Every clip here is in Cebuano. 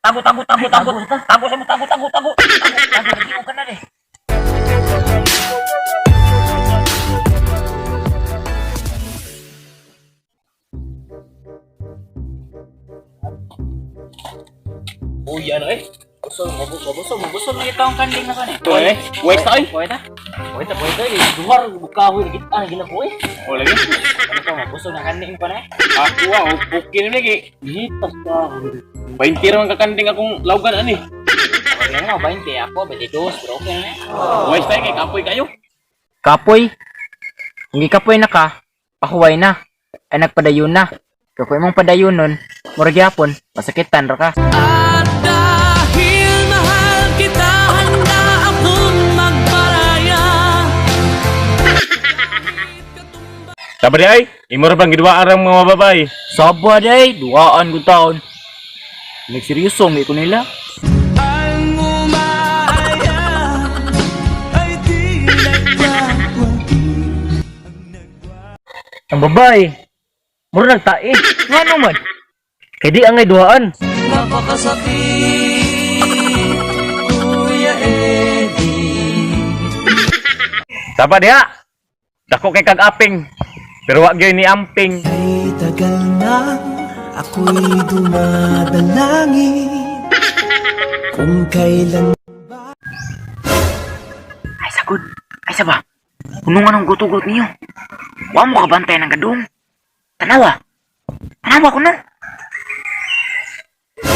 Tago, tago, tago, tago. Tago sa mo, tago, tago, tago. Tago, tago, lagi ka na de. Uy, ano eh? Busog, mabusog, mabusog na itong kanding na ko ni. Ito eh. Waste ay. Pwede. Pwede, pwede. Duwar, bukahoy, kita na gila ko eh. O lagi. Ano ka, mabusog na kanding pa na eh. Ako ah, okay na lagi. Hitas ka. 20 ra man kakanding akong laugan ani. Okay na, 20 ako, 22, pero okay na eh. Waste ay kay kapoy kayo. Kapoy. Kung gikapoy na ka, pahuway na. Ay nagpadayon na. Kaya kung imong padayon nun, murag gyapon, masakitan ra ka. At dahil mahal kita, handa akong magparaya. Sabi di ay, imo ra bang giduwaan ang mga babae? Saba day, duaan ko taon. Nagseryoso, may ko nila. Ang umaaya ay di nagwawagi. Ang babae, mura nagtae. Nga naman. Kay di angay duhaan. Napakasakit, Kuya Eddie. Saba diha. Dako kay kag aping. Pero wa gyud ni amping. Ay tagal na ako'y dumadalangin kung kailan. Ay, sagod. Ay, saba. Puno nga ng gutugot niyo. Wa mo kabantay ng gadong. Tanawa. Tanawa ko na.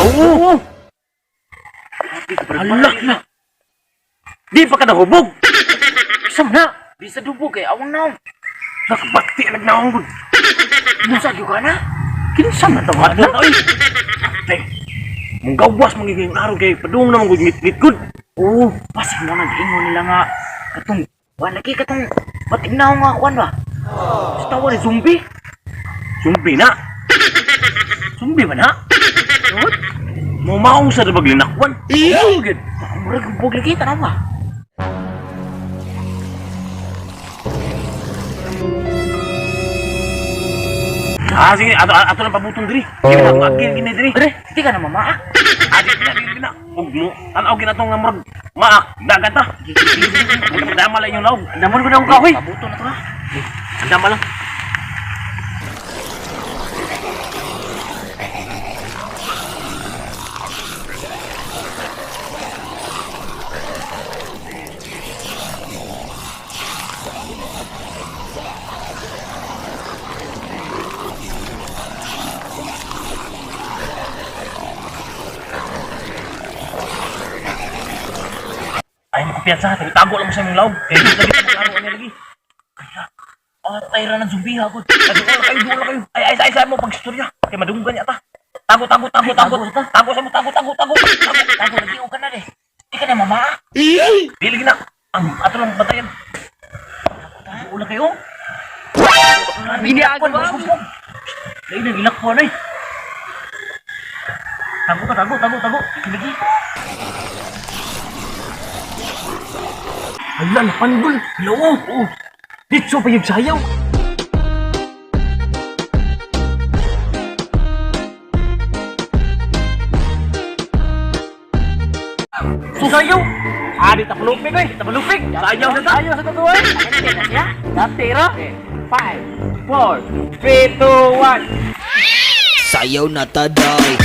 Oo. Hala na. Di pa ka nahubog. Isa man na. Di sa dubog eh. Awang naong. Nakabakti ang nagnaong gud. Musa gyud ka na. Kinsa man tawad na oy. Te. Mong gawas man gyud araw kay padung na man gud ngit-ngit gud. Oo. Pasig mo nag-ingon nila nga. Katong. Wan lagi katong. Patignaw nga kwan ba? Sa tawa ni zombie. Sumbi na. Sumbi ba na? What? Mo maong sa dabag linakwan. Iyo gud. Murag hubog lagi. Tanawa. Ah, sige, ato ato lang pabutong diri. Kini oh. Agil gini diri. Dre, di ka na mamaak. Ah, di na, di na. Ug mo, tan-aw gina tong nga murag maak, dagan ta. Dama lang yung laog. Andamon ko na akong kahoy. Pabuto na to ha. Andama lang. Ay, mo kumpiyansa. Tago lang mo sa imong laog. Kaya di lagi maglaro ani lagi. Ah, tayra ng zombie ha. Ay, doon lang kayo, doon lang kayo. Ay, ay, ay, ay, mo pag-istorya. Kay madunggan niya ta. Tago, tago, tago, tago. Tago sa mo, tago, tago, tago. Tago, Tago lagi ka na de. Di ka na mamaak. Dili gina. Ang ato lang bantayan. Tago lang kayo. Giniagawa mo. Lain na gilakwan ay. Tago ka, tago, tago, tago. Lagi. Hala, napandol. Hello, oh. Ditso pa yung sayaw. Susayaw! Ah, di tapalupig oy, tapalupig. Sayaw sa ta. Ayaw sa totoo eh. na siya. Dati ra. 5, 4, 3, 2, 1. Sayaw na taday.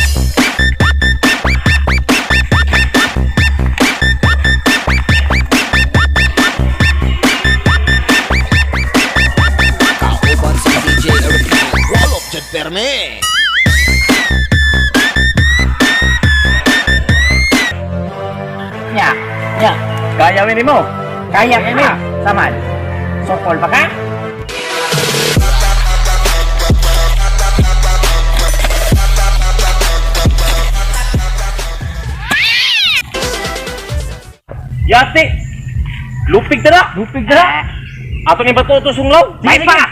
Kauban si DJ Eric Walop Jed Perme. Nya. Nya. Kaya ni mo. Kaya ka na. Saman. Sokol pa ka? Yati. Lupig tara. Lupig tara. Ato ni bato to sunglaw. May pa.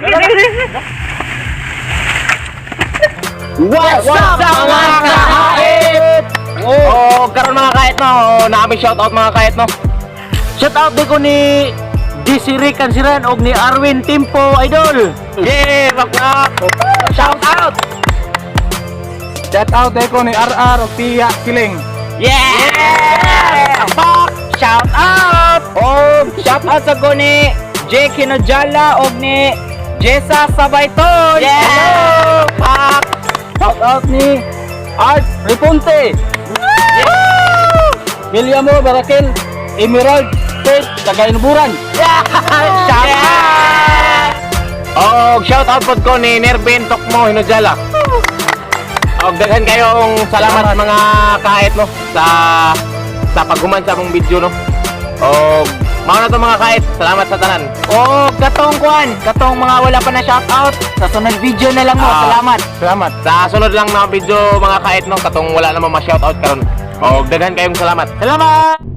What's up mga kahait? Oh, karon mga kahit no, oh, naami shout out mga kahit no. Shout out ko ni Desiree Cansiran og ni Arwin Timpo, idol. Yeah, wak wak. Shout out. Shout out ko ni RR og Tia Kiling. Yeah! Pak! Shout out! Oh, shout out sa ko ni Jake Hinojala og ni Jessa Sabayton. Yeah! Hello! Pak! Shout out ni Art Reponte. Yeah! Williamo Barakel, Emerald State, Tagaynuburan. Yeah! Shout out! Og shout out pod ko ni Nervin Tokmo Hinojala. Og daghan kayong salamat mga kait no sa paghuman sa among video no. Og mao na to mga kait. Salamat sa tanan. Oh, katong kuan, katong mga wala pa na shout out sa sunod video na lang mo. Ah. Salamat. Salamat. Sa sunod lang na video mga kait no, katong wala naman ma-shout out karon. Og daghan kayong salamat. Salamat.